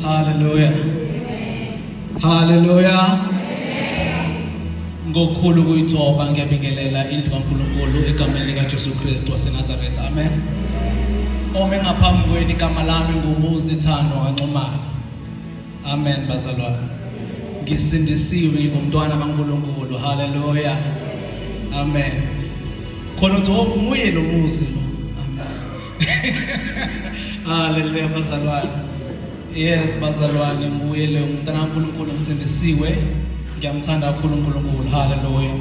Hallelujah. Hallelujah. Ngokukhulu kuyithoba ngiyabingelela indlu kaNkulunkulu egameni likaJesu Kristu waseNazaretha. Amen. Ome ngaphambi kwenu igama lami nguMuzi Thando kaNxumalo. Amen bazalwane. Ngisindisiwe ngingumntwana kaNkulunkulu. Hallelujah. Amen. Khona uthi oh, nguye lo muzi lo. Amen. Hallelujah bazalwane. Yes bazalwane nguye lo umntana kaNkulunkulu ngisindisiwe. Ngiyamthanda kakhulu uNkulunkulu. Hallelujah.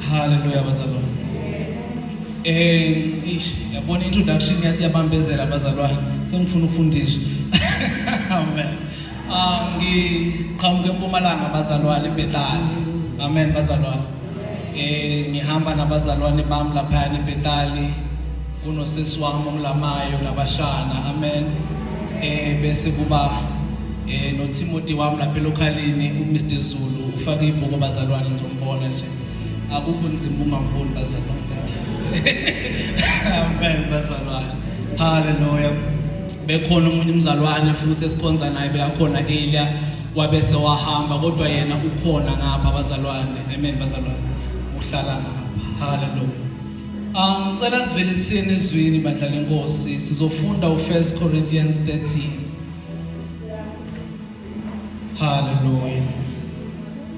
Hallelujah bazalwane. Eh ish yabona introduction yabambezela bazalwane. Sengifuna ukufundiswa. Amen. Ah ngiqhamuka eMpumalanga bazalwane eBethali. Amen bazalwane. Eh ngihamba nabazalwane bami lapha eBethali. Kunosesi wami ongilamayo nabashana. Amen. Eh bese kuba eh noTimothy wami lapha elokhalini uMr Zulu ufake ibhuku bazalwane ngizombona nje. Akukho nzima ungamboni bazalwane. Amen bazalwane. Hallelujah. Bekhona omunye umzalwane futhi esikhonza naye bekakhona earlier wabese wahamba kodwa yena ukhona ngapha bazalwane. Amen bazalwane. Uhlala ngapha. Hallelujah. Ngicela siveliseni ezwini bandla lenkosi. Sizofunda u1 Corinthians 13. Hallelujah.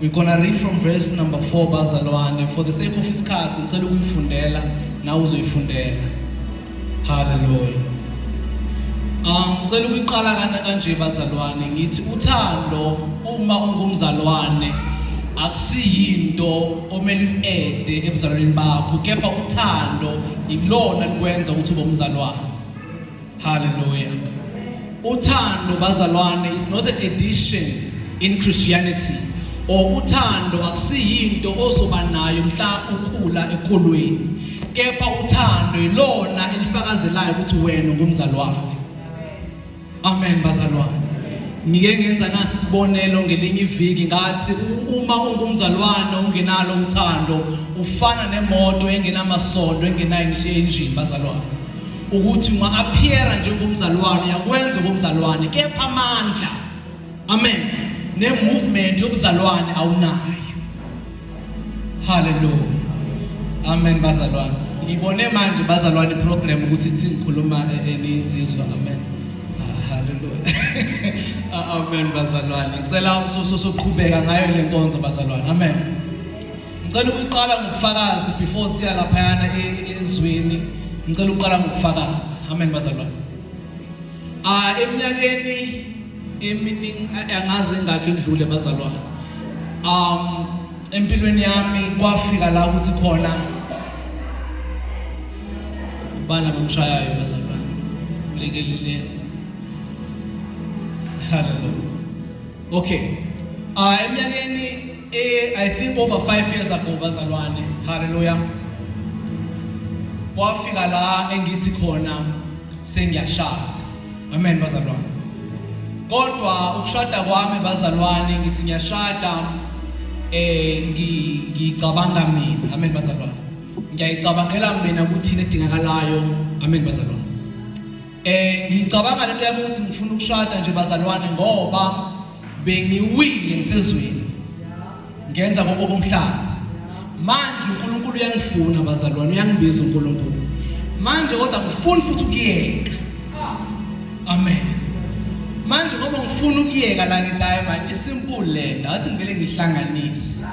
We're going to read from verse number 4 bazalwane. For the sake of isikhathi ngicela ukuyifundela nawe uzoyifundela. Hallelujah. Ngicela ukuyiqala kanje bazalwane ngithi uthando uma ungumzalwane akusiyinto omele uyi-ede ebuzalwaneni bakho kepha uthando ilona likwenza ukuthi ube umzalwane. Hallelujah. Uthando bazalwane is not an addition in Christianity or uthando akusiyinto ozoba nayo mhla ukhula ekholweni kepha uthando ilona elifakazelayo ukuthi wena ungumzalwane. Amen bazalwane. Ngike ngenza nasi isibonelo ngelinye iviki ngathi uma ungumzalwane ungenalo uthando ufana nemoto engenamasondo engenayo ngisho engine bazalwane. Ukuthi unga-appeara njengomzalwane uyakwenza okomzalwane kepha amandla amen ne-movement yobuzalwane awunayo. Hallelujah. Amen bazalwane. Ngibone manje bazalwane iprogram ukuthi ithi ngikhuluma eninsizwa. Amen. Ah, hallelujah. Ah, amen bazalwane. Ngicela soqhubeka ngayo le nkonzo bazalwane. Amen. Ngicela ukuqala ngobufakazi before siya laphayana ezwini. Ngicela ukuqala ngobufakazi. Amen bazalwane. Ah eminyakeni eminingi angazi engakho indlule bazalwane. Empilweni yami kwafika la ukuthi khona ubani abamshayayo bazalwane. Lekelele. Hallelujah. Okay. Ah eminyakeni I think over 5 years ago bazalwane. Hallelujah. Kwafika la engithi khona sengiyashada. Amen bazalwane. Kodwa ukushada kwami bazalwane ngithi ngiyashada eh ngicabanga mina. Amen bazalwane. Ngiyayicabangela mina ukuthi yini edingakalayo. Amen bazalwane. Eh ngicabanga lento yami ukuthi ngifuna ukushada nje bazalwane ngoba bengiwile ngisezweni. Ngenza konke okomhlaba. Manje uNkulunkulu uyangifuna bazalwane, uyangibiza uNkulunkulu. Manje kodwa ngifuna futhi ukuyeka. Amen. Manje ngoba ngifuna ukuyeka la ngithi hayi man isimple lento, athi ngivele ngihlanganise.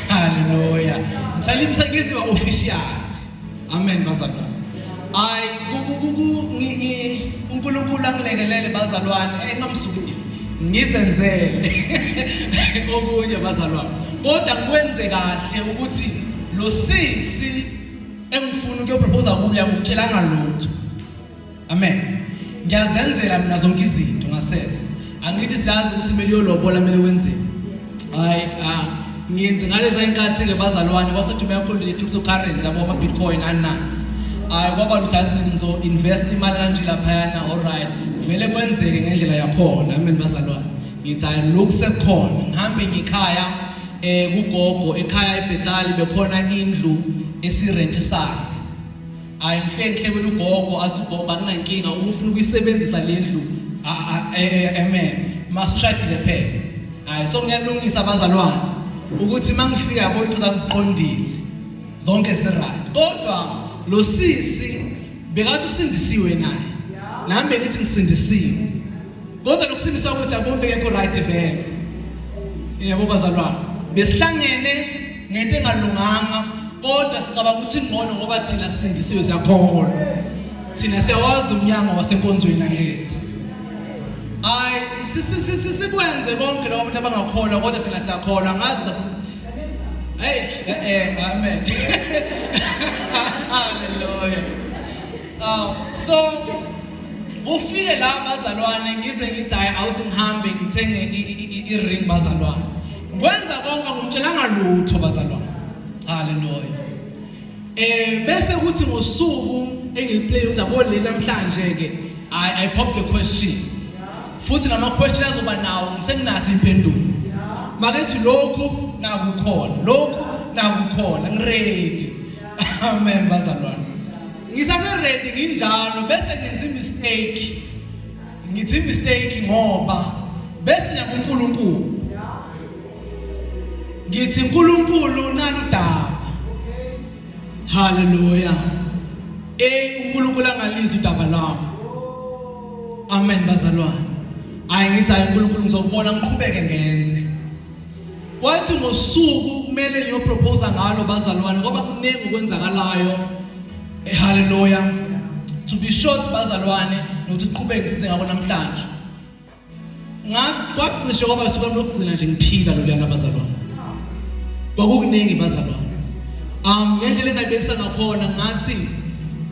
Hallelujah. Ngisalibisa ngiziwa official. Amen bazalwane. Ay ngi uNkulunkulu angilekelele bazalwane engamsuki ngizenzele okunye bazalwane. Kodwa ngikwenze kahle ukuthi lo sisi engifuna ukuyopropose kuye angimtshelanga lutho. Amen. Ngiyazenzela mina zonke izinto ngasese. Angithi siyazi ukuthi kumele uyolobola kumele wenzeni. Hayi ah ngiyenze ngaleza inkathi ke bazalwane kwasedume kakhulu le cryptocurrency yabo ama bitcoin ana. Hayi kwaba lutho azi ngizo invest imali kanje laphayana all right. Vele kwenzeke ngendlela yakhona. Amen bazalwane. Ngithi hayi lokhu sekukhona. Ngihambe ngikhaya eh kugogo ekhaya eBethali bekhona indlu esirentisayo. Hayi, ngifike ngihlebele ugogo, athi ugogo akunankinga uma ufuna ukuyisebenzisa le ndlu, amen, masushadile phela. Hayi, so ngiyalungisa abazalwane ukuthi mangifika yabo into zami ziqondile zonke ziright. Kodwa lo sisi bekathi usindisiwe naye, nami bengithi ngisindisiwe, kodwa lokusindiswa kwethu yabo bekekho right vele, yabo bazalwane. Besihlangene ngento engalunganga, kodwa sicabanga ukuthi ingcono ngoba thina sisindisiwe, siyakholwa, thina siyawazi umnyango wasenkonzweni angithi. Hayi, sikwenze konke lokho abantu abangakholwa, kodwa thina siyakholwa. Ngazi hey, amen, haleluya. So ufike la bazalwane, ngize ngithi hayi, awuthi ngihambe ngithenge i-ring bazalwane. Ngwenza konke, ngumtshelanga lutho bazalwane, haleluya. Bese kuthi ngosuku engiliplay uzabo le namhlanje ke, I pop the question, futhi nama question azoba nawo ngisenginazo impendulo. Makethi lokhu nakukhona, lokhu nakukhona, ngiready, amen bazalwane. Ngisase ready nginjalo, bese ngenza mistake. Ngithi mistake ngoba bese ngiyakuNkulunkulu, ngithi uNkulunkulu naludaba, haleluya. UNkulunkulu angalizwa udaba lwami, amen bazalwane. Hayi, ngithi hayi uNkulunkulu, ngizokubona, ngiqhubeke ngenze. Kwathi ngosuku kumele ngiyopropose ngalo bazalwane, ngoba kuningi okwenzakalayo, haleluya. To be short bazalwane, nokuthi siqhubeke size ngako namhlanje, ngakwacishe kwaba usuku lokugcina nje ngiphila loluyana bazalwane. Kwakukuningi bazalwane, ngendlela engayibekisa ngakhona, ngathi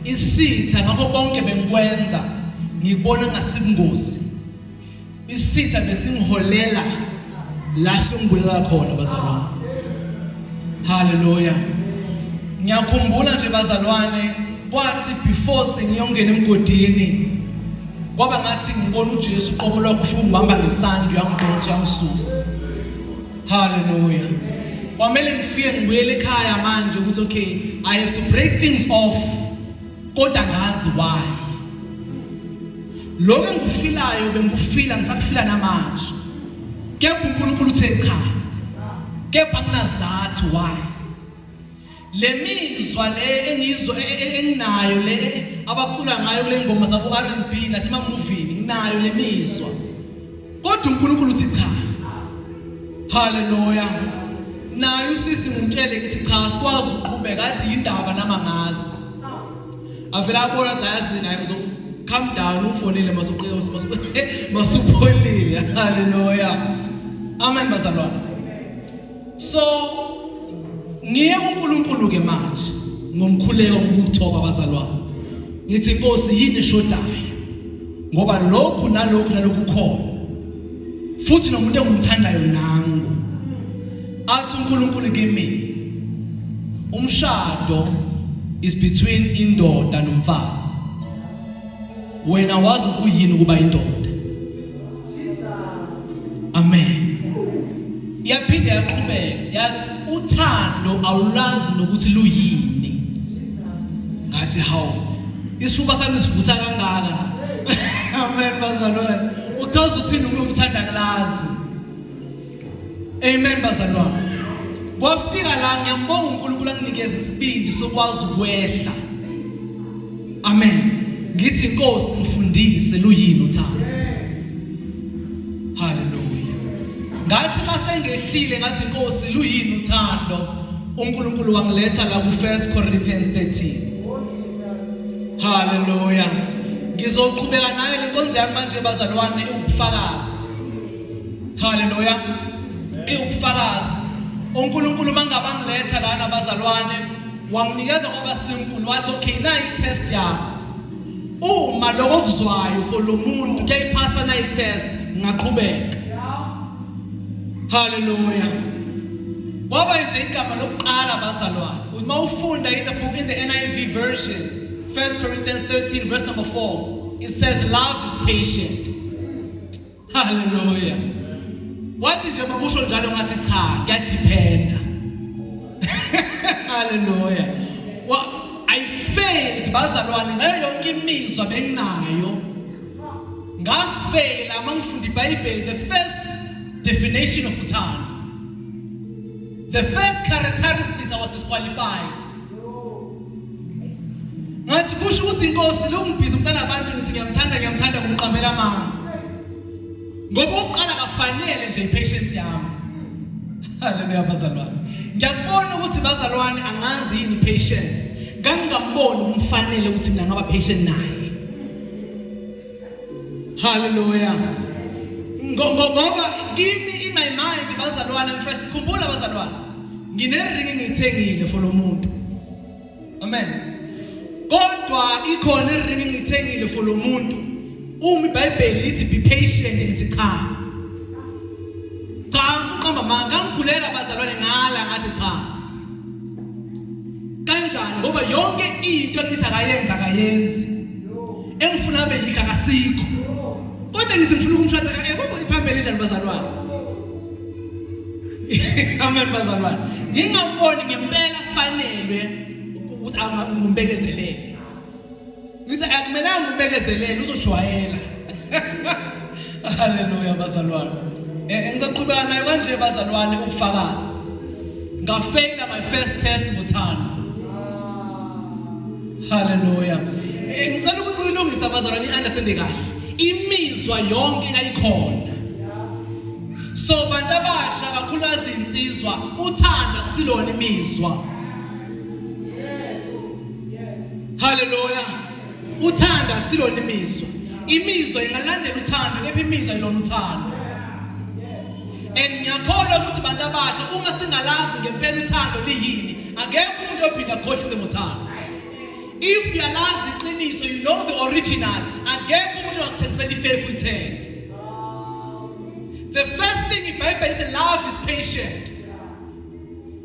isitha ngakho konke bengikwenza ngikubona ngasibungozi, isitha besingiholela la singibulala khona bazalwane, haleluya. Ngiyakhumbula nje bazalwane, kwathi before sengiyongena emgodini, kwaba ngathi ngibona uJesu uqobo lwakhe ufika ungibamba ngesandla, uyangidonsa, uyangisusa, haleluya. Kwamele ngifike ngibuyele ekhaya manje ukuthi okay, I have to break things off, kodwa ngazi why lokho engikufilayo bengikufila, ngisakufila namanje, kepha uNkulunkulu uthe cha, kepha kunazathu why le mizwa le engizwa enginayo, le abacula ngayo kule ngoma zabo R&B nasemamuvini, nginayo le mizwa, kodwa uNkulunkulu uthi cha, haleluya. Naye usisi ngimtshele ngithi cha, sikwazi ukuqhubeka, athi indaba nama ngazi, avela abona ukuthi ayazi naye uzo calm down, ufonile masuqika masupholile, haleluya, amen bazalwane. So ngiye kuNkulunkulu ke manje ngomkhuleko, ngokuthoba bazalwane, ngithi inkosi yini eshodayo, ngoba lokhu nalokhu nalokhu khona, futhi nomuntu engimthandayo nangu. Athi uNkulunkulu kimi, umshado is between indoda nomfazi, wena wazi ukuthi kuyini ukuba indoda, amen. Yaphinde yaqhubeka yathi uthando awulazi nokuthi luyini. Ngathi hawu, isifuba sami sivutha kangaka, amen bazalwane. Uchaza uthini ukuthi uthanda ngalazi? Amen bazalwane. Kwafika la, ngiyambonga uNkulunkulu anginikeza isibindi sokwazi ukwehla, amen. Ngithi inkosi ngifundise luyini uthando, haleluya. Ngathi masengehlile ngathi inkosi luyini uthando, uNkulunkulu wangiletha la ku 1 Corinthians 13, haleluya. Ngizoqhubeka nayo lenkonzo yami manje bazalwane, ubufakazi, haleluya, iwubufakazi. uNkulunkulu mangabangiletha lana bazalwane, wanginikeza kwaba simple, wathi okay, nayi test yakho, uma lokho okuzwayo for lo muntu kuyayiphasa nayi test, ngaqhubeka, haleluya. Kwaba nje igama lokuqala bazalwane, uma ufunda in the book, in the NIV version, 1 Corinthians 13 verse number 4, it says love is patient, haleluya. Wathi nje makusho njalo, ngathi cha, kuyadependa, haleluya. I failed bazalwane ngayo yonke imizwa benginayo. Ngafeyila uma ngifunda iBhayibheli the first definition of uthando. The first characteristics I was disqualified. Ngathi kusho ukuthi inkosi lo ngibhizi umntana abantu ngithi ngiyamthanda ngiyamthanda ngumqambela amanga. Ngoba uqala kafanele nje ipatience yami. Haleluya bazalwane. Ngiyakubona ukuthi bazalwane angazi yini patience. Ngangingamboni umfanele ukuthi mina ngaba patient naye. Hallelujah. Ngoba kimi in my mind bazalwane ngifresh khumbula bazalwane. Ngine ring engiyithengile for lo muntu. Amen. Kodwa ikhona iring engiyithengile for lo muntu. Uma iBhayibheli lithi be patient ngithi cha. Cha mfuqamba manga ngikhuleka bazalwane ngala ngathi cha. Kanjani ngoba yonke into engithi akayenza akayenzi. Engifuna abe yikho akasikho. Kodwa ngithi ngifuna ukumshada eh ngoba iphambene njani bazalwane. Amen bazalwane. Ngingamboni ngempela fanelwe ukuthi angumbekezelele. Ngithi akumelanga umbekezelele uzojwayela. Haleluya bazalwane. Eh ngizoqhubeka nayo kanje bazalwane ubufakazi. Ngafeyila my first test ngothando. Haleluya. Eh, ngicela ukuyilungisa bazalwane i-understand kahle. Imizwa yonke ayikhona. So bantu abasha kakhulukazi insizwa uthando akusilona imizwa. Haleluya. Uthando asilona imizwa. Imizwa ingalandela uthando kepha imizwa ilona uthando. And ngiyakholwa ukuthi bantu abasha uma singalazi ngempela uthando liyini, akekho umuntu ophinda akhohlise ngothando. If uyalazi iqiniso, you know the original, akekho umuntu ongakuthengisela ifake uyithenge. The first thing iBhayibheli ithi love is patient.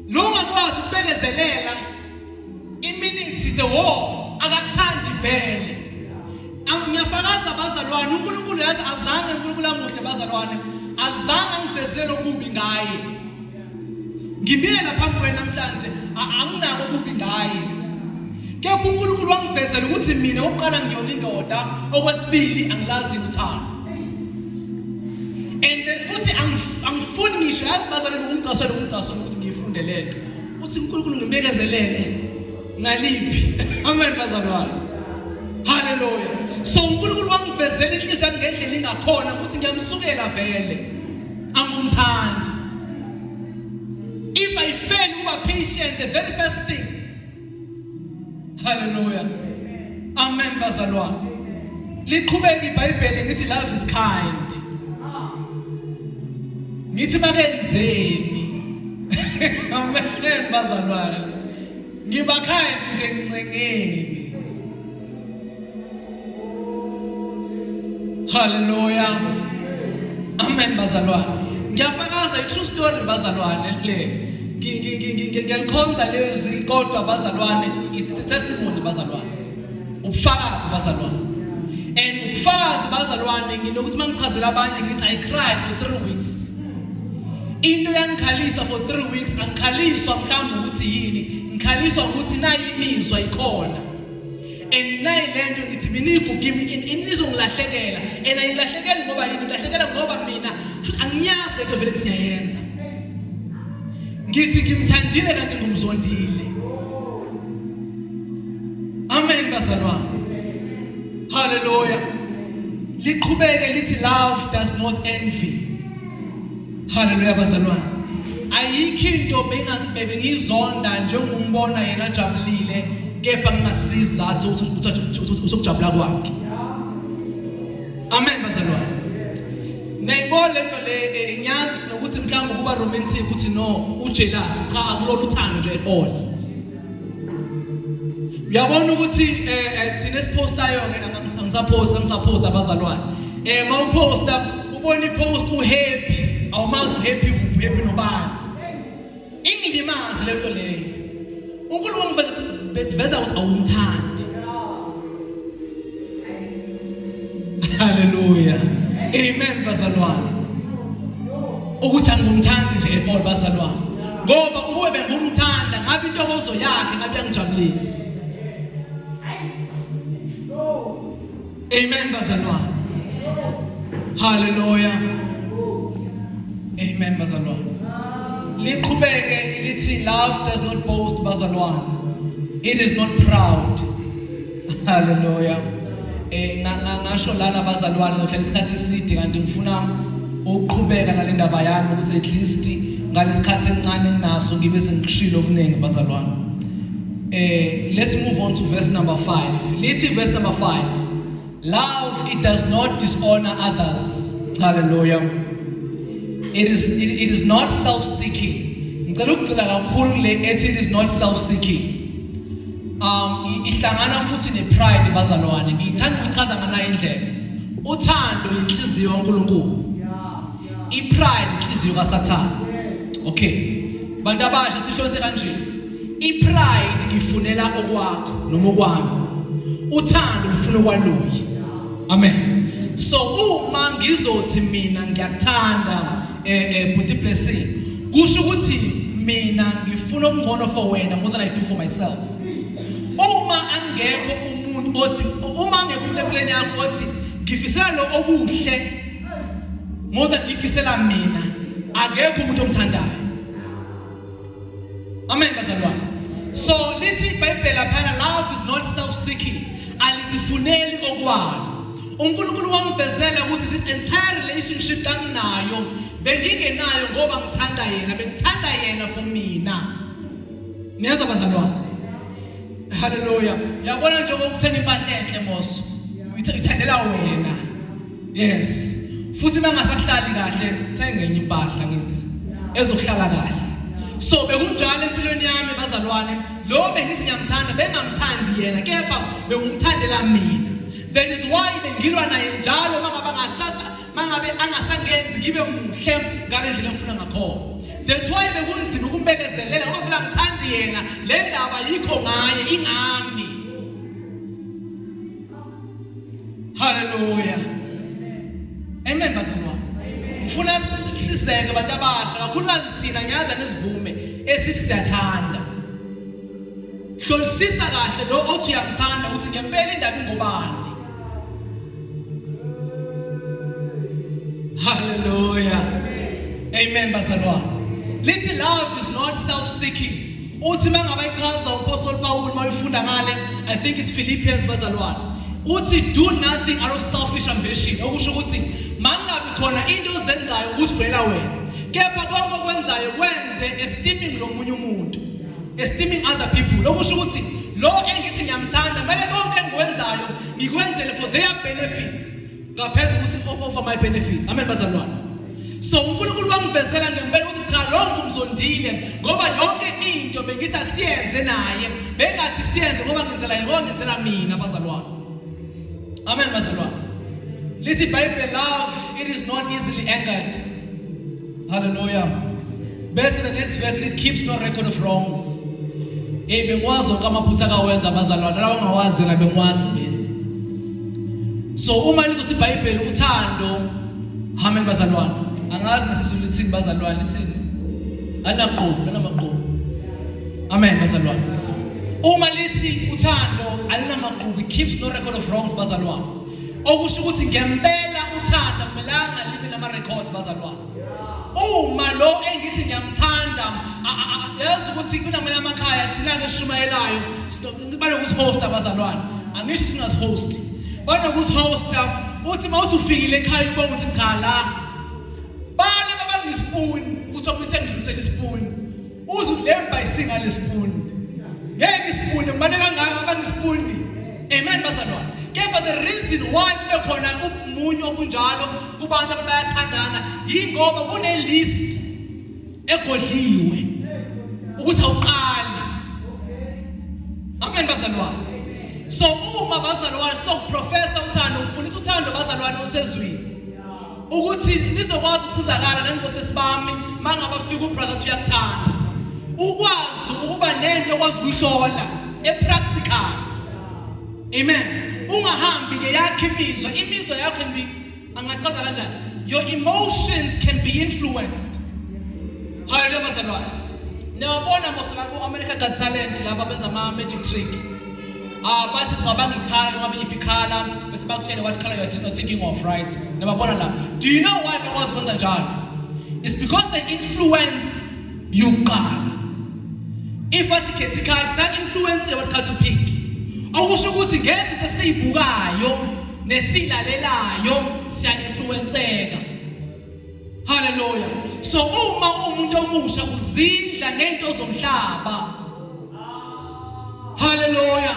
Lo ungakwazi ukubekezelela iminutes is a war akakuthandi vele. Ngiyafakaza bazalwane uNkulunkulu yazi azange uNkulunkulu amuhle bazalwane azange angivezele okubi ngaye. Ngimile lapha kwenu namhlanje anginako okubi ngaye. Kepha uNkulunkulu wangivezela ukuthi mina oqala ngiyona indoda okwesibili angilazi uthando. And uthi angifuni ngisho yazi bazalwane ukungicasula ukungicasula ukuthi ngiyifunde lento. Uthi uNkulunkulu ngibekezelele ngaliphi? Amen bazalwane. Hallelujah. So uNkulunkulu wangivezela inhliziyo yami ngendlela ingakhona ukuthi ngiyamsukela vele. Angumthandi. If I fail ukuba patient the very first thing. Hallelujah. Amen bazalwane. Liqhubeka iBhayibheli ngithi love is kind. Ngithi makenzeni. Amen bazalwane. Ngiba kind nje ngicengeni. Hallelujah. Amen bazalwane. Ngiyafakaza i true story bazalwane le. Ngiyalikhonza lezi kodwa bazalwane it's a testimony bazalwane. Ubufakazi bazalwane. And ubufakazi bazalwane nginokuthi mangichazela abanye ngithi I cried for 3 weeks. Into yangikhalisa for 3 weeks angikhaliswa mhlawumbe ukuthi yini ngikhaliswa ukuthi nayi imizwa ikhona. And nayi lento ngithi mina igugu kimi izongilahlekela and ayingilahlekeli ngoba yini ngilahlekela ngoba mina angiyazi lento vele ngiyayenza ngithi ngimthandile kanti ngumzondile amen bazalwane haleluya liqhubeke lithi love does not envy Haleluya bazalwane. Ayikho into bengiyizonda njengombona yena ajabulile kepha ngingasizathu ukuthi usokujabula kwakhe. Amen bazalwane. Nayibona lento le eh, ngiyazi sinokuthi mhlawumbe kuba romantic ukuthi no ujealous cha akulona uthando nje at all. Uyabona ukuthi eh, eh thina esipostayo ke angisapost angisapost abazalwane. Eh mawuposta ubona ipost uhappy awumazi uhappy kuphi happy nobani. Ingilimazi lento leyo. uNkulunkulu ngiveza ukuthi awumthandi. Hallelujah. Amen bazalwane. Ukuthi angumthandi nje at all bazalwane. Ngoba ukube bengumthanda ngabe intokozo yakhe ngabe yangijabulisa. Amen bazalwane. Hallelujah. Amen bazalwane. Liqhubeke lithi love does not boast bazalwane. It is not proud. Hallelujah. Eh ngasho lana bazalwane ngizohlala isikhathi eside kanti ngifuna ukuqhubeka nale ndaba yami ukuthi at least ngalesikhathi esincane enginaso ngibe sengikushilo okuningi bazalwane. Eh let's move on to verse number 5. Lithi verse number 5. Love it does not dishonor others. Hallelujah. It is not self-seeking. Ngicela ukugxila kakhulu kule ethi it is not self-seeking. Ihlangana futhi ne-pride bazalwane. Ngithanda ukuyichaza nganayo indlela. Uthando inhliziyo kaNkulunkulu. I-pride inhliziyo kaSathane. Okay. Bantu abasha sihlonze kanje. I-pride ifunela okwakho noma okwami. Uthando lufuna okwaluyi. Amen. So uma ngizothi mina ngiyakuthanda Bhuti Blessing, kusho ukuthi mina ngifuna okungcono for wena more than I do for myself. Uma angekho umuntu othi, uma angekho umuntu empilweni yakho othi ngifisela lo okuhle more than ngifisela mina, akekho umuntu omthandayo. Amen bazalwane. So lithi iBhayibheli laphana, love is not self-seeking. Alizifuneli okwalo. uNkulunkulu wangivezela ukuthi this entire relationship kanginayo bengingenayo ngoba ngithanda yena, bengithanda yena for mina. Niyezwa bazalwane? Hallelujah. Yabona nje ukuthenga impahla enhle mos. Uyithandela wena. Yes. Futhi mangasahlali kahle thenga enye impahla ngithi ezokuhlala kahle. So bekunjalo empilweni yami bazalwane, lo bengithi ngiyamthanda bengamthandi yena kepha bengumthandela mina. That is why bengilwa naye njalo mangabe ngasasa mangabe angasangenzi ngibe muhle ngale ndlela engifuna ngakhona. That's why bekunzima ukumbekezelela ngoba phela ngithandi yena, le ndaba yikho ngaye ingami. Hallelujah. Amen bazalwane. Ngifuna sisizeke abantu abasha kakhulukazi thina, ngiyazi anisivume esithi siyathanda. Hlolisisa kahle lo othi uyamthanda ukuthi ngempela indaba ingobani. Hallelujah. Amen bazalwane. Lithi love is not self-seeking. Uthi mangabe ichaza uPostoli Paul mayufunda ngale, I think it's Philippians bazalwane. Uthi do nothing out of selfish ambition. Okusho ukuthi mangabe khona into ozenzayo ukuzivulela wena. Kepha konke okwenzayo kwenze esteeming lomunye umuntu. Esteeming other people. Okusho ukuthi lo engithi ngiyamthanda kumele konke engikwenzayo ngikwenzele for their benefits. Ngaphezulu ukuthi over my benefits. Amen bazalwane. So uNkulunkulu wangivezela ngempela ukuthi cha, lo ngumzondile ngoba yonke into bengithi asiyenze naye bengathi siyenze ngoba ngenzela yena, ngoba ngenzela mina bazalwane. Amen bazalwane. Lithi iBhayibheli love it is not easily angered. Hallelujah. Bese the next verse, it keeps no record of wrongs. Hey, bengiwazi wonke amaphutha akawenza bazalwane, lawo ongawazi yena bengiwazi mina. So uma lizothi iBhayibheli uthando, amen bazalwane. Angazi ngesizulu lithini bazalwane, lithini? Alinaqhubu, alinamaqhubu. Amen bazalwane. Uma lithi uthando alinamaqhubu, it keeps no record of wrongs bazalwane. Okusho ukuthi ngempela uthando akumelanga libe nama records bazalwane. Uma lo engithi ngiyamthanda, yazi ukuthi kunamanye amakhaya thina ke esishumayelayo banokusihosta abazalwane. Angisho ukuthi ungasihost. Banokusihosta uthi mawuthi ufikile ekhaya ubonga ukuthi cha, la bale babangispoon ukuthi omunye ngidlulisele ispoon, uze udle embayisinga lespoon, ngeke ispoon ngibane kangaka abangispoon. Amen bazalwane. Kepha the reason why kube khona ubumunyu obunjalo kubantu abayathandana yingoba kune list egodliwe ukuthi awuqali. Amen bazalwane. So uma bazalwane sokuprofessa uthando, ngifundisa uthando bazalwane osezwini ukuthi nizokwazi ukusizakala nani bosesi bami mangaba fika ubrother uthi uyakuthanda, ukwazi ukuba nento okwazi ukuyihlola epractical. Amen. Ungahambi ngeyakho imizwa, imizwa yakho can be, angachaza kanjani, your emotions can be influenced. Hallelujah bazalwane. Niyabona mos labo America Got Talent, laba benza ama magic trick. Ah, bathi cabanga ikhala noma iphi ikhala bese bakutshele what color you are thinking of, right? Nababona la. Do you know why bakwazi ukwenza njalo? It's because they influence you kuqala. If athi khetha ikhadi, sa influence what card to pick. Okusho ukuthi ngezinto esizibukayo nesilalelayo siya influenceka. Hallelujah. So uma umuntu omusha uzindla ngento zomhlaba. Hallelujah.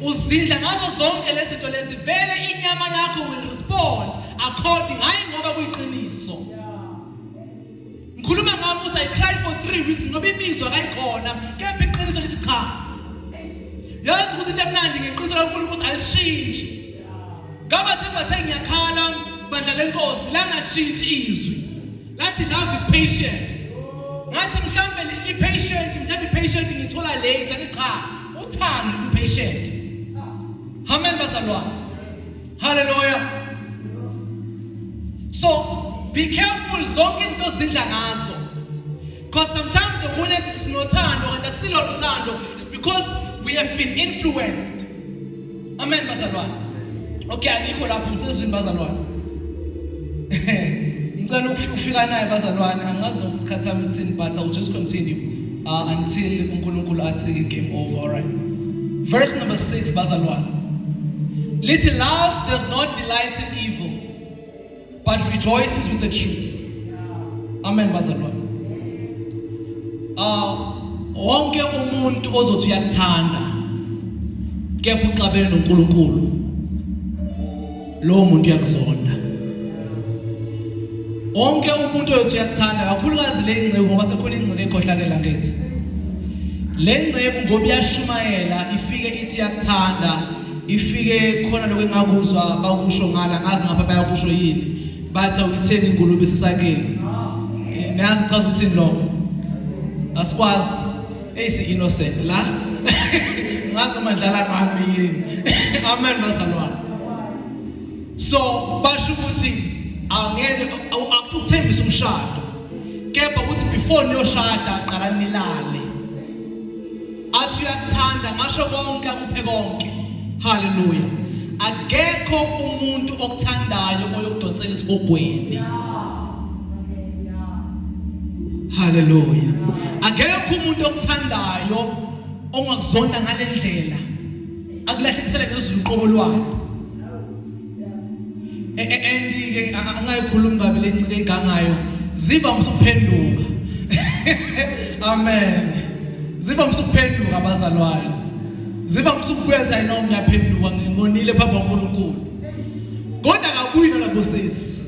Uzindla ngazo zonke lezi zinto lezi, vele inyama yakho will respond according, hayi ngoba kuyiqiniso. Ngikhuluma ngami ukuthi I cried for 3 weeks ngoba imizwa kayikhona, kepha iqiniso lithi cha. Yazi ukuthi into emnandi ngeqiniso laNkulunkulu ukuthi alishintshi. Ngabathe bathe ngiyakhala bandla lenkosi langashintshi izwi. Lathi love is patient. Ngathi mhlambe li patient, mhlambe patient ngithola late, athi cha, uthando lu patient. Amen bazalwane. Hallelujah. So be careful zonke izinto ozidla ngazo. Because sometimes okunye sithi sinothando kanti akusilona uthando, it's because we have been influenced. Amen bazalwane. Okay, angikho lapho, ngisezwini bazalwane. Ngicela ukufika naye bazalwane, angazi ukuthi isikhathi sami sithini, but I'll just continue until uNkulunkulu athi game over. All right. Verse number 6 bazalwane. Lithi love does not delight in evil but rejoices with the truth. Amen bazalwane. Ah, wonke umuntu ozothi uyakuthanda kepha uxabene noNkulunkulu, lowo muntu uyakuzonda. Wonke umuntu oyothi uyakuthanda, kakhulukazi le ngceku, ngoba sekhona ingceke ekhohlakela ngethi le ngceku, ngoba iyashumayela, ifike ithi iyakuthanda, ifike khona lokho engakuzwa bakusho ngala, ngazi ngapha bayakusho yini, bathi awuyithengi ingulube isisakeni. Niyazi chaza ukuthini lokho? Asikwazi, eyisi innocent la, ngazi noma dlala ngami yini. Amen bazalwane. So basho ukuthi angeke akuthembisa umshado, kepha ukuthi before niyoshada qala nilale. Athi uyakuthanda, ngasho konke, akuphe konke. Haleluya. Akekho umuntu okuthandayo oyokudonsela esihogweni. Haleluya. Akekho umuntu okuthandayo ongakuzonda ngalendlela, akulahlekisele ngezulu uqobo lwalo. And ke angayikhulumi kabi lencike egangayo, ziva msuphenduka. Amen. Ziva msuphenduka abazalwane, ziva msukubuya sayino ngiyaphenduka, ngonile phambi kwaNkulunkulu, kodwa akabuyi nalabo sisi.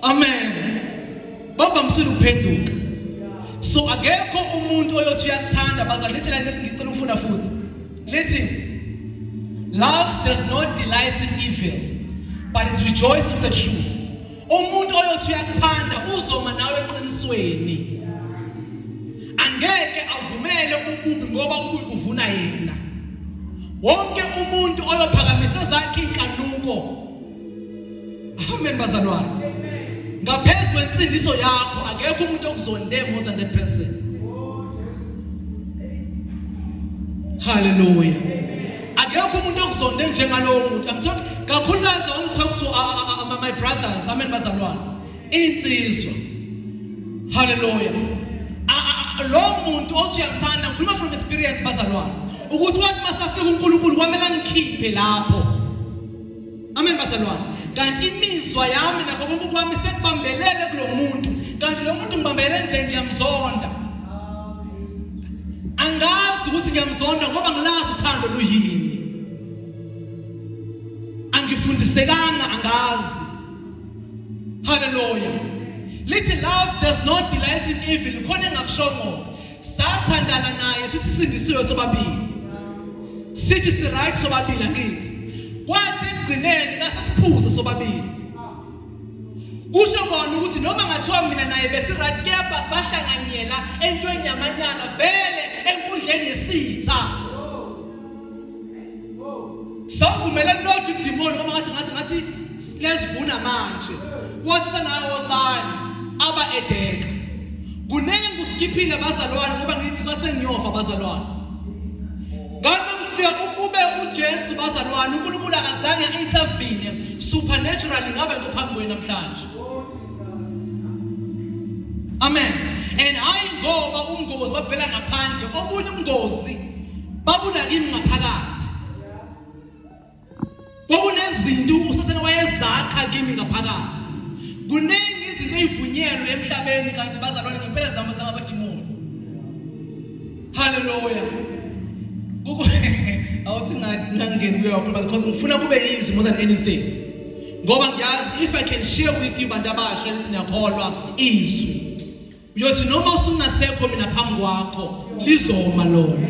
Amen. Bavamisile ukuphenduka. So akekho umuntu oyothi uyakuthanda bazali. Lithi la nesingicela ukufunda futhi. Lithi love does not delight in evil but it rejoices with the truth. Umuntu oyothi uyakuthanda uzoma nawe eqinisweni. Angeke avumele ububi ngoba ububi buvuna yena. Wonke umuntu oyophakamisa ezakhe inkanuko. Amen bazalwane. Ngaphezu kwensindiso yakho akekho umuntu okuzonde more than that person. Hallelujah. Akekho umuntu okuzonde njengalowo muntu. I'm talking kakhulukazi, I want to talk to my brothers. Amen bazalwane. Insizwa. Hallelujah. Lo muntu othi uyangithanda, ngikhuluma from experience bazalwane. Ukuthi wathi masafika uNkulunkulu kwamele angikhiphe lapho. Amen bazalwane. Kanti imizwa yami nakho konke kwami sekubambelele kulo muntu. Kanti lo muntu ngibambelele nje ngiyamzonda. Angazi ukuthi ngiyamzonda ngoba ngilazi uthando luyini. Angifundisekanga, angazi. Hallelujah. Lithi love does not delight in evil. Khona engakushongo. Sathandana naye sisisindisiwe sobabili. Sithi si right sobabili angithi. Kwathi ekugcineni kasesiphuze sobabili. Kusho kona ukuthi noma ngathiwa mina naye besi right, kepha sahlanganyela entweni yamanyala vele enkundleni yesitha. Sawuvumela lodwa idimoni ngoba ngathi lezivuna manje. Wathi senayo wozani aba edeka. Kuningi kuskiphile bazalwane ngoba ngithi kwase ngiyofa bazalwane. kufika ukube uJesu bazalwane uNkulunkulu akazange intervene supernaturally ngabe ngiphambi kwenu namhlanje. Amen. And hayi ngoba umngozi bavela ngaphandle obunye umngozi babula kimi ngaphakathi. Kwakunezinto uSathane wayezakha kimi ngaphakathi. Kuningi izinto ezivunyelwe emhlabeni kanti bazalwane ngempela zama zangabadimoni. Hallelujah. Kuku awuthi ngangeni kuyo kakhulu because ngifuna kube yizwi more than anything. Ngoba ngiyazi if I can share with you bantu abasha lithi niyakholwa izwi. Uyothi noma usungasekho mina phambi kwakho lizoma lona.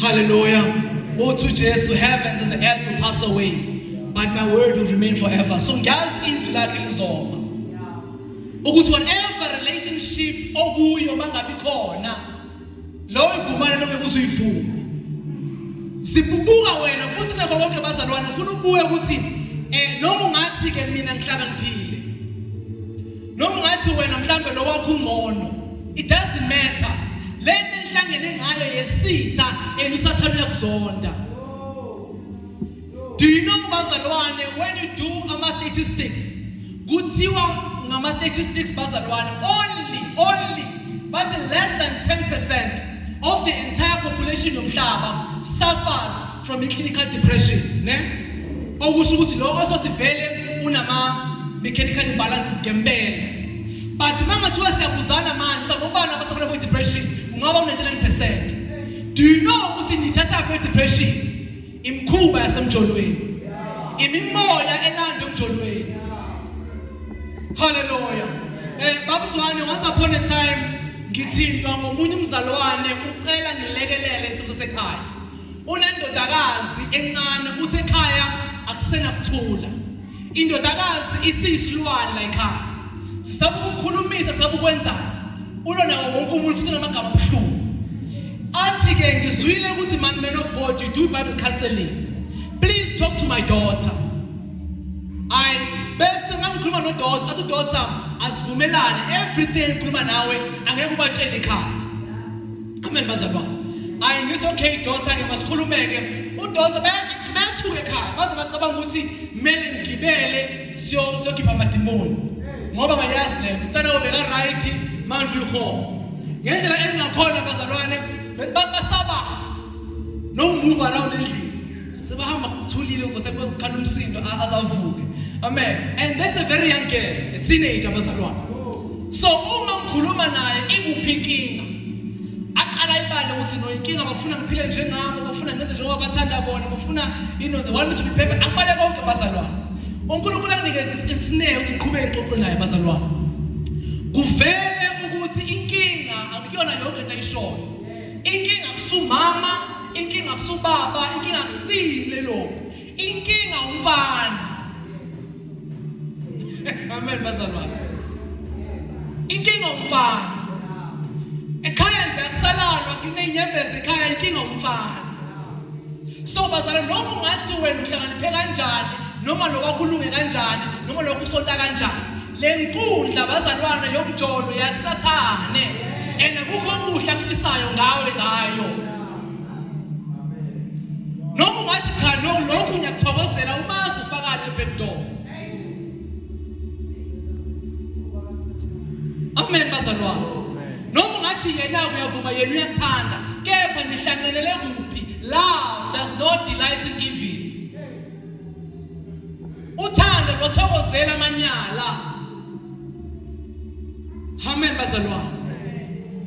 Hallelujah. Uthi uJesu heavens and the earth will pass away but my word will remain forever. So ngiyazi izwi lakhe lizoma. Ukuthi whatever relationship okuyo mangabi khona lo ivumane lokho kuzuyivume. Sibubuka wena futhi nakho konke bazalwane ngifuna ubuye ukuthi eh noma ungathi ke mina ngihlakaniphile noma ungathi wena mhlambe lo wakho ungcono it doesn't matter lento enhlangene ngayo yesitha and usathane uyakuzonda. Do you know bazalwane when you do ama statistics kuthiwa ngama statistics bazalwane only but less than 10% of the entire population yomhlaba suffers from clinical depression ne okusho ukuthi lo osothi vele unama mechanical imbalances ngempela but mangathiwa siyabuzana manje ukuthi obani abasafuna ku depression ungaba u 99%. Do you know ukuthi nithatha ku depression imikhuba yasemjolweni, imimoya elanda emjolweni. Haleluya. Babuzwane, once upon a time ngithintwa ngomunye umzalwane ucela ngilekelele isimo sasekhaya. Unendodakazi encane uthi ekhaya akusenakuthula. Indodakazi isiyisilwane la ekhaya. Sisaba ukumkhulumisa, sisaba ukwenzani. Ulona wonke umuntu futhi unamagama abuhlungu. Athi ke ngizwile ukuthi man man of God you do Bible counseling. Please talk to my daughter. I bese mangikhuluma no daughter athi daughter asivumelane everything ngikhuluma nawe angeke ubatshele ekhaya. Amen bazalwane. Ayi ngithi okay daughter ke masikhulumeke. Udaughter bayathuka ekhaya baze bacabanga ukuthi kumele ngigibele siyokhipha amadimoni ngoba bayazi le nto. Umntana wabo beka right manje uyihoho. Ngendlela engakhona bazalwane basaba no move around endlini. Sebahamba kuthulile ukuze sekukhala umsindo azavuke. Amen. And that's a very young girl, a teenager bazalwane. So uma ngikhuluma naye ikuphi inkinga? Aqala ibale ukuthi no inkinga bafuna ngiphile njengabo, bafuna ngenze njengoba bathanda bona, bafuna you know they want me to be perfect. Akubale konke bazalwane. uNkulunkulu akunikeze isineke ukuthi ngiqhubeke ngixoxe naye bazalwane. Kuvele ukuthi inkinga akuyona yonke into ayishoyo. Inkinga kusumama, inkinga kusubaba, inkinga kusile lokho. Inkinga umfana. Amen bazalwane. Inkinga umfana. Ekhaya nje akusalalwa kunenyembezi ekhaya inkinga umfana. So bazalwane noma ungathi wena uhlakaniphe kanjani noma lokho kulunge kanjani noma lokho usonta kanjani le nkundla bazalwane yomjolo yasathane and akukho okuhle akufisayo ngawe ngayo. Noma ungathi cha lokhu ngiyakuthokozela umazi ufakane back door. Amen bazalwane. Noma ungathi yena uyavuma yena uyakuthanda kepha nihlanganele kuphi? Love does not delight in evil. Uthando lothokozela amanyala. Amen bazalwane.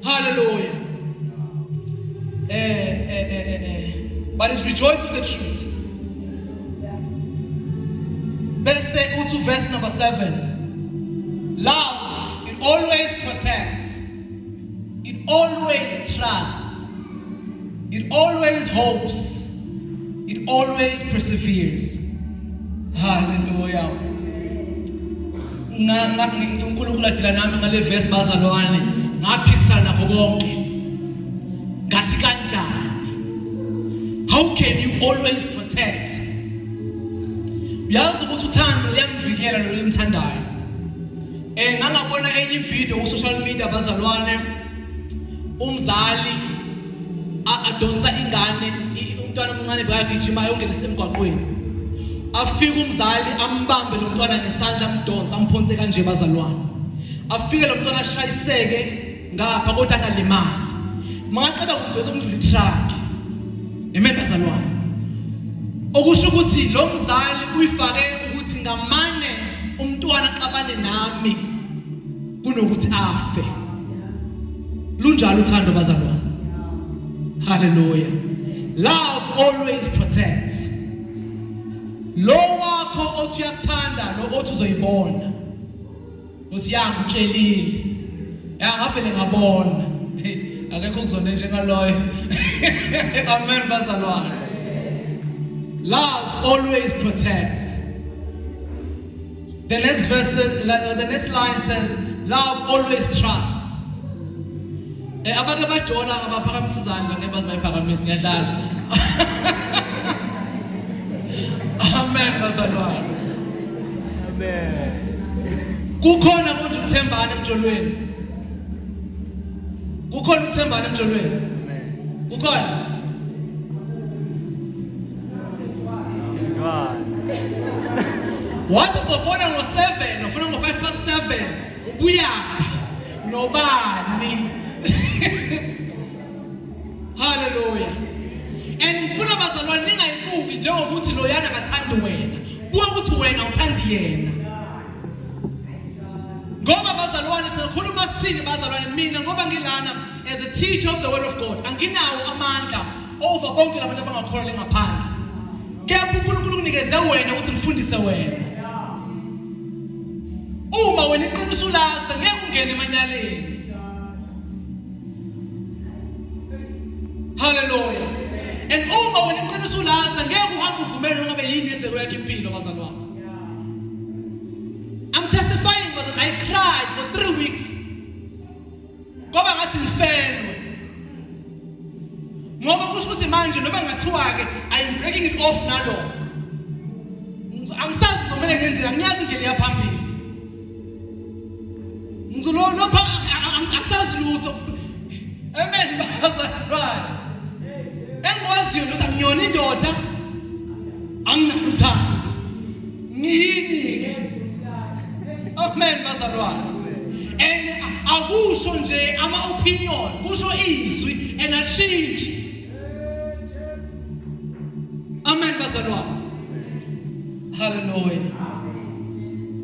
Hallelujah. But it rejoices with the truth. Bese uthi verse number 7. Love, it always protects. It always trusts. It always hopes. It always perseveres. Hallelujah. uNkulunkulu adila nami ngale verse bazalwane ngaphikisana nakho konke ngathi kanjani how can you always protect uyazi ukuthi uthando liyamvikela lo limthandayo ngangabona enye video ku social media bazalwane umzali Adonsa ingane, umntwana omncane bekagijima ayongena emgwaqweni. Afike umzali ambambe lo mntwana ngesandla, amdonsa, amphonse kanje, bazalwane. Afike lo mntwana ashayiseke ngapha kodwa angalimali. Makaqeda kumdonsa kumdlula i-truck. Amen bazalwane. Okusho ukuthi lo mzali uyifake ukuthi ngamane umntwana axabane nami kunokuthi afe. Lunjalo uthando bazalwane. Hallelujah. Love always protects. Lo wakho othi uyakuthanda, lo othi uzoyibona. Uthi yangitshelile. Ya ngavele ngabona. Akekho kuzonde njengaloyo. Amen bazalwane. Love always protects. The next verse, the next line says, love always trusts. Abantu abajola abaphakamisa izandla, ngeke baze bayiphakamise, ngiyadlala. Amen bazalwane. Amen. Kukhona konje ukuthembana emjolweni. Kukhona ukuthembana emjolweni. Amen. Kukhona. Wathi uzofona ngo-7, ufona ngo-5 past 7, ubuyaphi? Nobani? Hallelujah. And ngifuna bazalwane ningayibuki njengokuthi loyana akathandi wena. Buka ukuthi wena uthandi yena. Ngoba bazalwane sikhuluma sithini bazalwane, mina ngoba ngilana as a teacher of the word of God, anginawo amandla over bonke labantu abangakholwa ngaphandle. Kepha uNkulunkulu unikeze wena ukuthi ngifundise wena. Uma wena iqiniso ulazi, ngeke ungene emanyaleni. Hallelujah. And uma wena iqiniso ulazi, ngeke uhambe uvumele noma ngabe yini yenzeko yakhe impilo bazalwane. I'm testifying because I cried for 3 weeks. Ngoba ngathi ngifelwe. Ngoba kusho ukuthi manje noma ngathiwa ke I'm breaking it off nalo. Angisazi uzomele ngenzeni, angiyazi indlela yaphambili. Ngizolo lopha angisazi lutho. Amen bazalwane. Engikwaziyo ukuthi angiyona indoda, anginalo uthando. Ngiyini ke? Amen bazalwane. And akusho nje ama opinion, kusho izwi and ashintshi. Amen bazalwane. Hallelujah.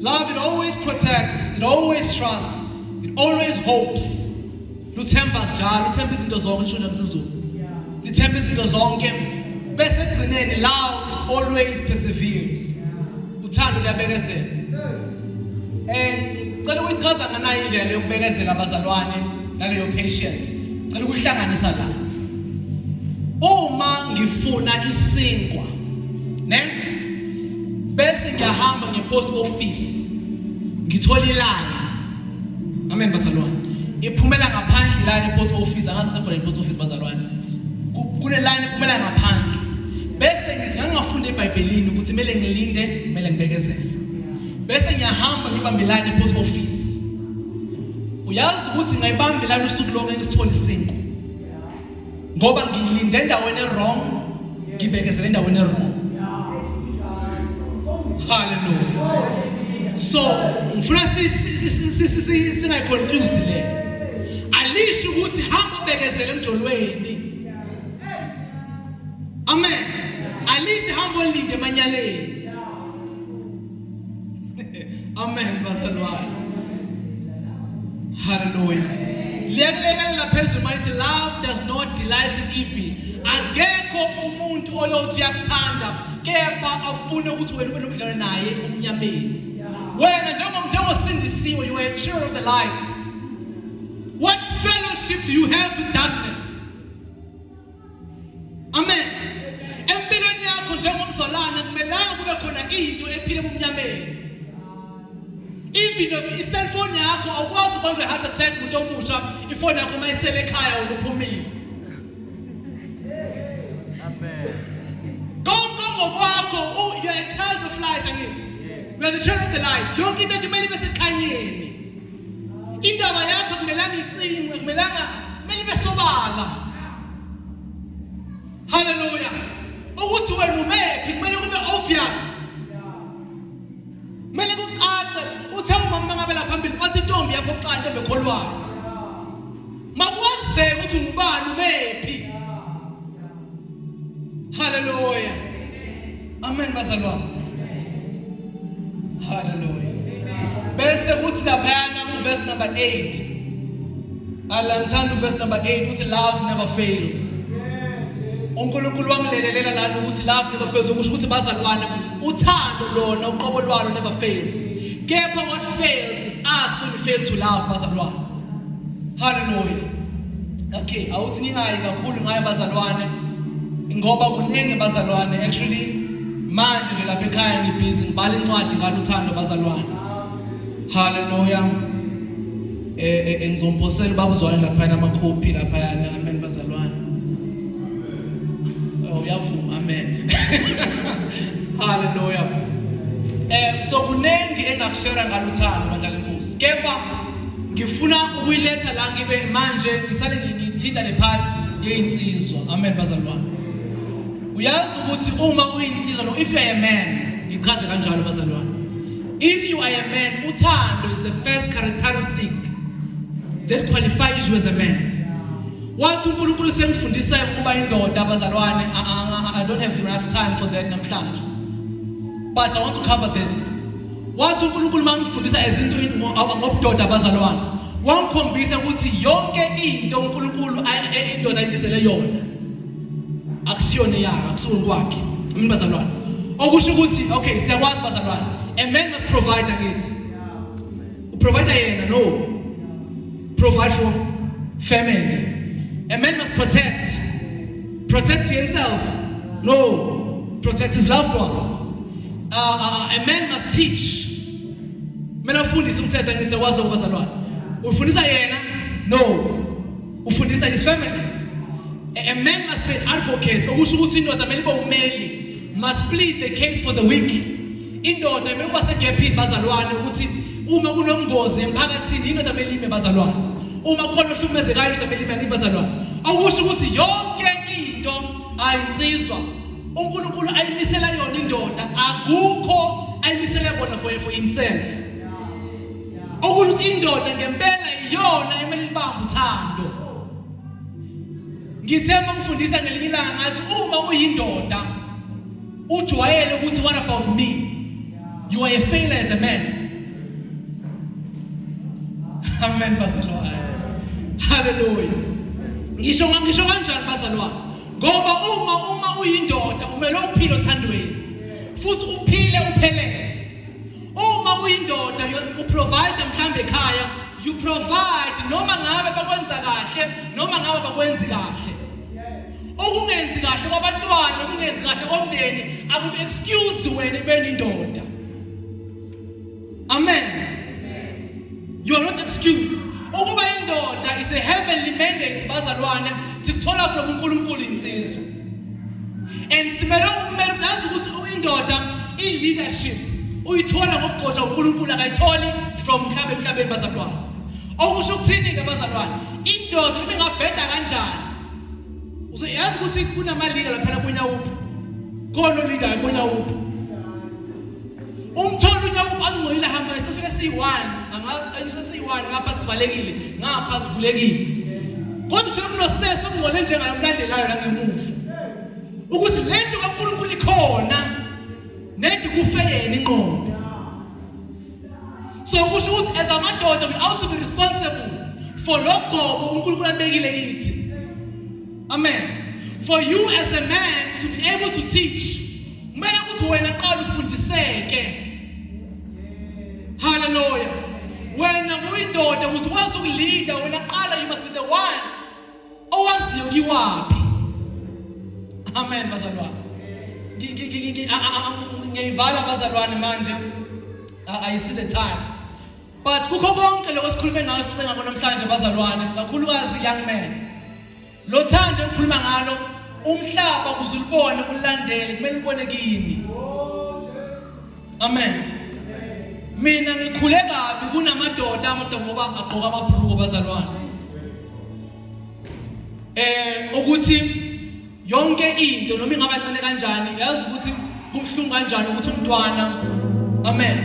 Love, it always protects, it always trusts, it always hopes. Luthemba njalo, luthemba izinto zonke, nisho njalo isiZulu. Lithemba izinto zonke. Bese ekugcineni, love always perseveres. Uthando luyabekezela. Cela ukuyichaza nganayo indlela yokubekezela abazalwane naleyo patience. Cela ukuyihlanganisa la. Uma ngifuna isinkwa, ne? Bese ngiyahamba ngepost office. Ngithola iline. Amen bazalwane. Iphumela ngaphandle line epost office, angazi sekhona ipost office bazalwane. Kune line ephumela ngaphandle. Bese ngithi ngangafunda eBhayibhelini ukuthi kumele ngilinde, kumele ngibekezele. Bese ngiyahamba ngibambe line epost office. Uyazi ukuthi ngayibamba line usuku lonke ngisithola isinkwa. Ngoba ngilinde endaweni ewrong, ngibekezele endaweni ewrong. Hallelujah. So ngifuna singayiconfuse le. Alisho ukuthi hamba ubekezele emjolweni. Amen. Alithi hamba olinde emanyaleni. Amen bazalwane. Hallelujah. Liyakulekelela phezulu malithi love does not delight in evil. Akekho umuntu oyothi uyakuthanda kepha afune ukuthi wena ube nobudlelwane naye emnyameni. Wena njengosindisiwe, you are a child of the light. What fellowship do you have with darkness? Amen. Empilweni yakho njengomzalwane kumelanga kube khona into ephila ebumnyameni. Even if i-cellphone yakho awukwazi ukubanjwa i-heart attack umuntu omusha, ifoni yakho uma isele ekhaya wena uphumile. Amen. Konke ngokwakho, you are a child of light, angithi. You are the child of the light. Yonke into kumele ibe sekhanyeni. Indaba yakho kumelanga icingwe, kumelanga kumele ibe sobala. Ukuthi wena umephi kumele kube obvious. Kumele kucace uthe umama ngabe la phambili wathi intombi yakho kuqala intombi ekholwayo. Makwazeke ukuthi ungubani umephi. Hallelujah. Amen bazalwane. Hallelujah. Bese kuthi laphayana ku verse number 8. Alamthanda verse number 8 uthi love never fails. uNkulunkulu wangilelelela lana ukuthi love never fails ukusho ukuthi bazalwane uthando lona uqobo lwalo never fails. Kepha what fails is us when we fail to love bazalwane. Hallelujah. Okay, awuthi ngingayi kakhulu ngayo bazalwane ngoba kuningi bazalwane actually manje nje lapha ekhaya ngibhizi ngibhala incwadi ngaluthando bazalwane. Hallelujah. Eh, eh, eh ngizomposela babuzwane lapha amakhophi lapha yana amen bazalwane. Oh uyavuma amen. Hallelujah. Eh so kuningi engakushare ngaluthando badlala inkosi. Kepha ngifuna ukuyiletha la ngibe manje ngisale ngithinta lephathi yezinsizwa. Amen bazalwane. Uyazi ukuthi uma uyinsizwa no if you are a man ngichaze kanjalo bazalwane. If you are a man uthando is the first characteristic that qualifies you as a man. Wathi uNkulunkulu sengifundisa ukuba indoda abazalwane I don't have enough time for that namhlanje. But I want to cover this. Wathi uNkulunkulu mangifundisa izinto ngobudoda abazalwane. Wangikhombisa ukuthi yonke into uNkulunkulu indoda ayibizele yona akusiyona eyakhe akusiyona kwakhe. Amen bazalwane. Okusho ukuthi okay siyakwazi bazalwane. A man must provide angithi. Uprovide yena no. Provide for family. A man must protect. Protect himself. No. Protect his loved ones. A man must teach. Kumele afundise umthetho angithi akwazi lokho bazalwane. Ufundisa yena? No. Ufundisa his family. A man must be an advocate. Okusho ukuthi indoda kumele ibe ummeli. Must plead the case for the weak. Indoda kumele kuba segephini bazalwane ukuthi uma kunomngozi emphakathini indoda kumele ime bazalwane. Uma khona ohlukumezekayo indoda kumele ime angithi bazalwane. Okusho ukuthi yonke into ayinsizwa uNkulunkulu ayimisela yona indoda akukho ayimisele kona for himself. Okusho ukuthi indoda ngempela iyona emele ibambe uthando. Ngithe mangifundisa ngelinye ilanga ngathi uma uyindoda ujwayele ukuthi what about me? You are a failure as a man. Amen bazalwane. Hallelujah. Ngisho ngisho kanjani bazalwane? Ngoba uma uyindoda umele uphile othandweni. Futhi uphile uphelele. Uma uyindoda uprovide mhlambe ekhaya, you provide noma ngabe bakwenza kahle noma ngabe bakwenzi kahle. Ukungenzi kahle kwabantwana noma ungenzi kahle komndeni akuthi excuse wena ekubeni indoda. Amen. You are not excused. Ukuba indoda it's a heavenly mandate bazalwane sikuthola from uNkulunkulu insizwa. And simele ukumele uyazi ukuthi indoda i leadership uyithola ngokugcotsha uNkulunkulu akayitholi from mhlawumbe emhlabeni bazalwane. Okusho ukuthini ke bazalwane? Indoda noma ingabheda kanjani? Uzoyazi ukuthi kunama leader lapha kunyawuphi. Kona leader kunyawuphi. Umthola unyawuphi angcolile hamba isicelo esiyi-1 esiyi-1 ngapha sivalekile ngapha sivulekile. Kodwa uthola kunosese ongcole njengayo omlandelayo la ngemuva. Ukuthi lento kaNkulunkulu ikhona nedi kufe yena inqondo. So kusho ukuthi as amadoda we ought to be responsible for lokugcobo uNkulunkulu abekile kithi. Amen. For you as a man to be able to teach, kumele ukuthi wena qala ufundiseke. Hallelujah. Wena uyindoda ukuze ukwazi ukuleader wena qala you must be the one owaziyo kiwaphi. Amen bazalwane. Ngiyivala bazalwane manje. I see the time. But kukho konke lokho esikhulume ngako sixoxe ngako namhlanje bazalwane, kakhulukazi young men. Lo thando engikhuluma ngalo umhlaba ukuze ulibone ulandele kumele ubone kimi. Amen. Mina ngikhule kabi kunamadoda amadoda ngoba agqoka amabhruko bazalwane. Eh ukuthi Yonke into noma ingaba ncane kanjani, yazi ukuthi kubuhlungu kanjani ukuthi umntwana, amen,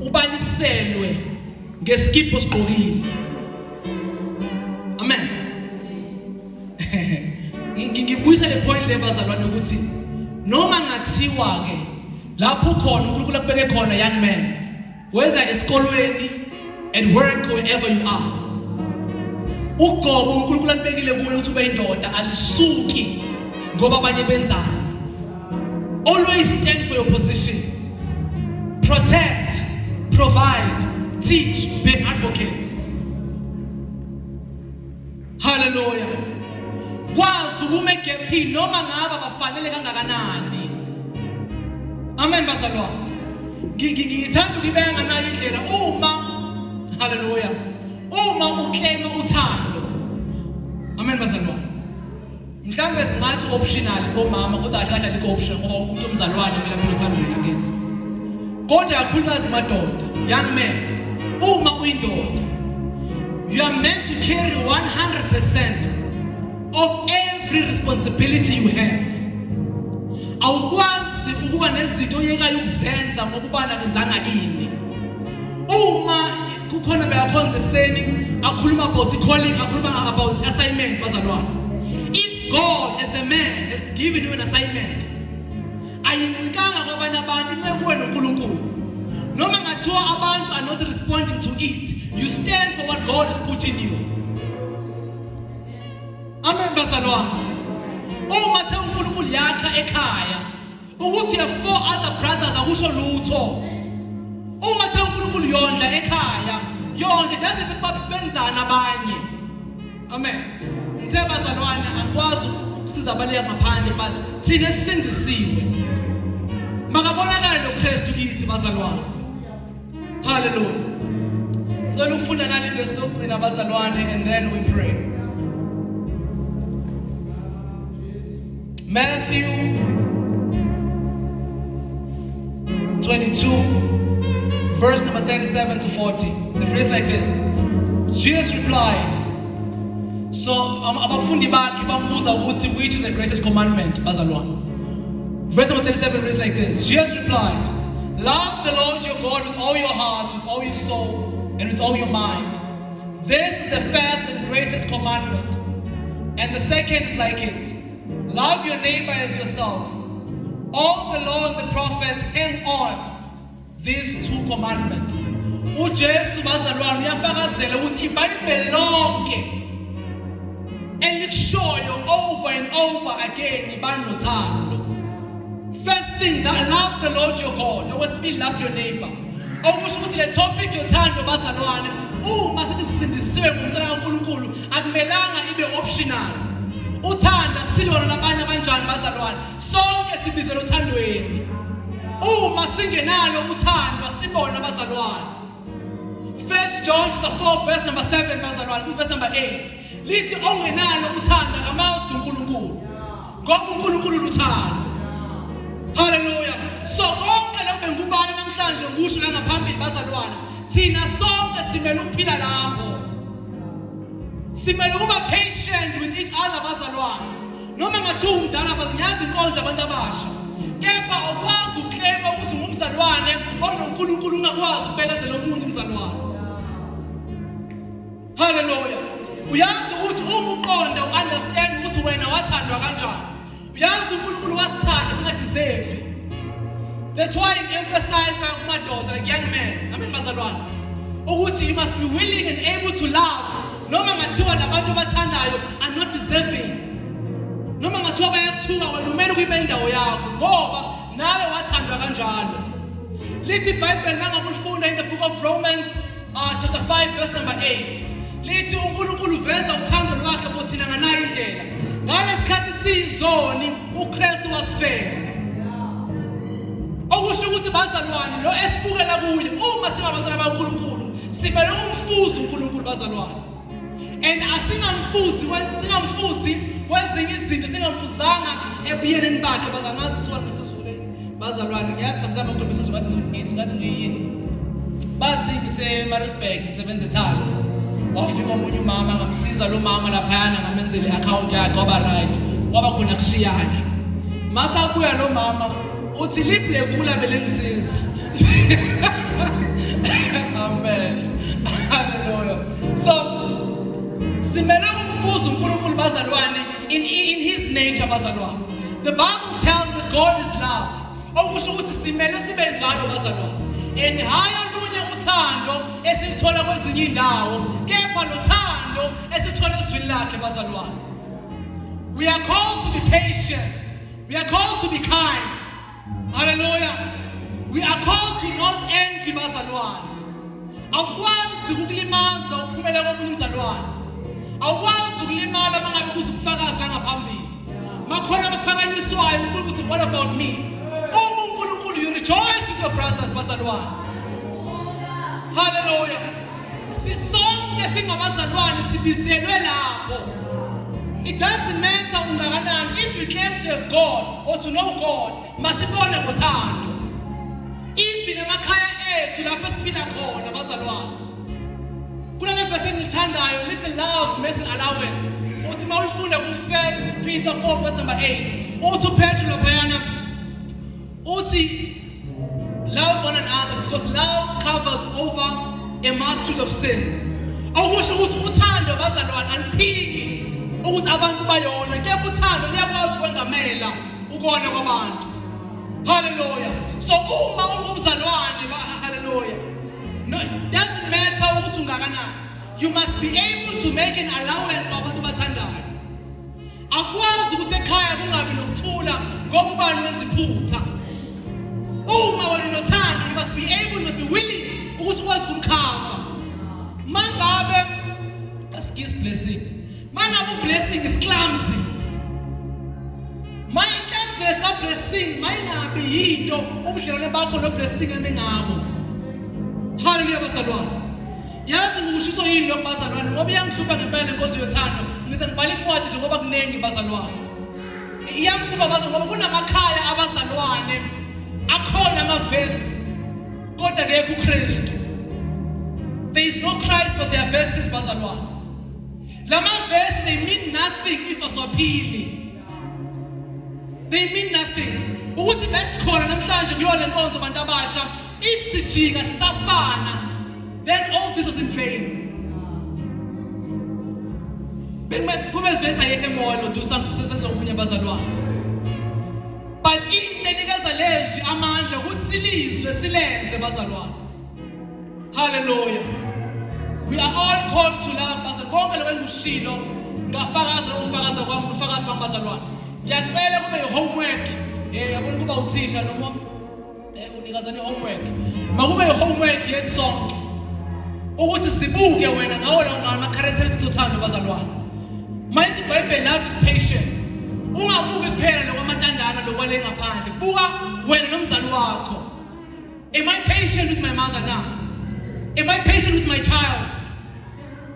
ubaliselwe ngesikipho sigqokile. Amen. Ngibuyisa le point le bazalwane ukuthi noma ngathiwa ke lapho khona uNkulunkulu akubeke khona, young man, whether esikolweni, at work, wherever you are, ugcobo uNkulunkulu alibekile kuwe ukuthi ube indoda alisuki ngoba abanye benzani. Always stand for your position. Protect, provide, teach, be an advocate. Hallelujah. Kwazi ukuma egephini noma ngabe abafanele kangakanani. Amen bazalwane. Ngithanda ukubeka nganayo indlela uma, hallelujah, uma uclaim uthando. Amen bazalwane. Mhlawumbe singathi optional bomama, kodwa kahle kahle alikho optional ngoba umuntu omzalwane kumele aphile othandweni akithi. Kodwa kakhulukazi madoda, young man, uma uyindoda, you are meant to carry 100% of every responsibility you have. Awukwazi ukuba nezinto oyekayo ukuzenza ngoba ubani akenzanga ini. Uma kukhona beyakhonza ekuseni akhuluma about calling, akhuluma about assignment, bazalwane. If God as a man has given you an assignment, ayincikanga kwabanye abantu, incike kuwe noNkulunkulu. Noma ngathiwa abantu are not responding to it, you stand for what God has put in you. Amen bazalwane. Uma the uNkulunkulu yakha ekhaya, ukuthi you have four other brothers akusho lutho. Uma the uNkulunkulu yondla ekhaya, yondla, doesn't mean bathi benzana abanye. Amen. Ngithe bazalwane, angikwazi ukusiza abaleka ngaphandle, but thina esisindisiwe makabonakale lo Kristu kithi bazalwane. Hallelujah. Cela ukufunda nali verse lokugcina bazalwane, and then we pray. Matthew 22 verse number 37 to 40. It reads like this. Jesus replied. So abafundi bakhe bambuza ukuthi which is the greatest commandment, bazalwane. Verse number 37 reads like this. Jesus replied, "Love the Lord your God with all your heart, with all your soul, and with all your mind. This is the first and greatest commandment. And the second is like it. Love your neighbor as yourself. All the law and the prophets hang on these two commandments." UJesu bazalwane uyafakazela ukuthi iBhayibheli lonke elikushoyo over and over again ibani nothando. First thing, that love the Lord your God. Okwesibili, love your neighbor. Okusho ukuthi le topic yothando bazalwane, uma sithi sisindisiwe ngumntwana kaNkulunkulu, akumelanga ibe optional. Uthanda kusilona nabanye abanjani bazalwane? Sonke sibizelwe othandweni. Uma singenalo uthando asibona abazalwane. First John chapter 4 verse number 7 bazalwane, verse number 8 lithi ongenalo uthando akamazi uNkulunkulu, ngoba uNkulunkulu luthando. Hallelujah. So konke lokho bengubani namhlanje ngisho la ngaphambili bazalwane, thina sonke simele ukuphila lapho. Simele ukuba patient with each other bazalwane. Noma ngathiwa umdala, bazinyazi inkonzo abantu abasha, kepha awukwazi ukuclaima ukuthi ungumzalwane onoNkulunkulu ungakwazi ukubekezela omunye umzalwane. Hallelujah. Uyazi ukuthi uma uqonda uunderstand ukuthi wena wathandwa kanjani, uyazi uNkulunkulu wasithanda singadeserve. That's why I emphasize kumadoda, like young men, amen bazalwane, ukuthi you must be willing and able to love noma ngathiwa labantu abathandayo are not deserving, noma ngathiwa bayakuthuka, wena umele ukuyimela indawo yakho ngoba nawe wathandwa kanjalo. Lithi iBhayibheli mangabe ulifunda in the book of Romans chapter 5 verse number 8, lithi uNkulunkulu uveza uthando lwakhe for thina nganayo indlela: ngalesikhathi siyizoni uKristu wasifela. Okusho ukuthi bazalwane, lo esibukela kuye, uma singabantwana baNkulunkulu, simele ukumfuza uNkulunkulu bazalwane, and asingamfuzi, singamfuzi kwezinye izinto singamfuzanga ebuyeneni bakhe. Bazangazi kuthiwa ngesizulu bazalwane, ngiyathi sometimes ngikhuluma isizulu ngathi ngithi ngathi ngiyini. Bathi ngise-Maritzburg ngisebenza eThala, wafika omunye umama, ngamsiza lo mama laphayana, ngamenzela i-account yakhe waba right. Kwaba khona kushiyana. Masabuya lo mama uthi liphi lekula belengisiza. Amen. Hallelujah. So simele ukumfuza uNkulunkulu bazalwane in his nature bazalwane. The Bible tells that God is love. Okusho ukuthi simele sibe njalo bazalwane. And hayi olunye uthando esilithola kwezinye indawo, kepha lothando esithola ezwini lakhe bazalwane. We are called to be patient. We are called to be kind. Hallelujah. We are called to not envy bazalwane. Awukwazi ukulimaza uphumela komunye umzalwane. Awukwazi ukulimala mangabe kuze ubufakazi ngaphambili. Makhona abaphakanyiswayo uNkulunkulu uthi, "What about me?" Uma uNkulunkulu, you rejoice with your brothers bazalwane. Hallelujah. Sisonke singabazalwane, sibizelwe lapho. It doesn't matter ungakanani, if you claim to have God or to know God, masibone ngothando. If nemakhaya ethu lapho esiphila khona bazalwane. Kunale verse engilithandayo lithi, "Love makes an allowance." Uthi mawulifunda ku 1 Peter 4 verse number 8. Uthi uPetro laphayana, uthi, "Love one another because love covers over a multitude of sins." Okusho ukuthi uthando bazalwane aliphiki ukuthi abantu bayona, kepha uthando liyakwazi ukwengamela ukona kwabantu. Hallelujah. So uma ungumzalwane, hallelujah. No, it doesn't matter ukuthi ungakanani. You must be able to make an allowance for abantu bathandayo. Akwazi ukuthi ekhaya kungabi nokuthula ngoba ubani wenza iphutha. Uma wena unothando, you must be able, you must be willing ukuthi ukwazi ukumkhava. Mangabe, excuse blessing, mangabe blessing is clumsy, mayi-clumsiness ka-blessing mayingabi yinto ubudlelwane bakho no-blessing emingabo. Haleluya bazalwane. Yazi ngikushiso yini lokhu bazalwane? Ngoba iyangihlupha ngempela lenkonzo yothando. Ngize ngibhale incwadi nje ngoba kuningi bazalwane. Iyangihlupha bazalwane ngoba kunamakhaya abazalwane akhona amavesi kodwa akekho uKristu. There is no Christ, but there are verses bazalwane. Lama verse, they mean nothing if aswaphili. They mean nothing. Ukuthi besikhona namhlanje kuyona lenkonzo abantu abasha, if sijika sisafana, then all this was in vain. Bekumele kube sivese ayeke emall, do something, senze okunye bazalwane. But into enikeza lezwi amandla ukuthi silizwe silenze bazalwane. Hallelujah. We are all called to love bazalwane. Konke lokho engikushilo ngafakaza ukufakaza kwami, ubufakazi bami bazalwane. Ngiyacela kube i-homework. Yabona kuba uthisha noma unikezana i-homework. Makube i-homework yethu sonke. Ukuthi sibuke wena ngawo lawo ama characteristics othando bazalwane. Mayithi iBhayibheli, "Love is patient." Ungabuki kuphela lokwamatandana lokwale ngaphandle. Buka wena nomzali wakho. Am I patient with my mother now? Am I patient with my child?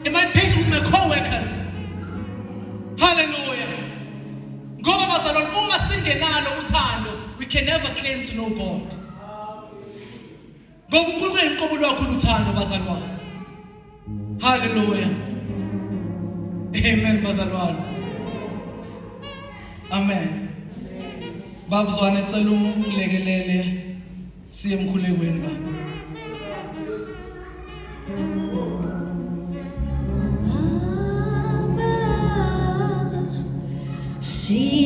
Am I patient with my co-workers? Hallelujah. Ngoba bazalwane, uma singenalo uthando, we can never claim to know God. Ngoba uNkulunkulu inqobo lwakho uthando bazalwane. Hallelujah. Amen bazalwane. Amen. Babuzwane, cela ungilekelele siye emkhulekweni ba. See.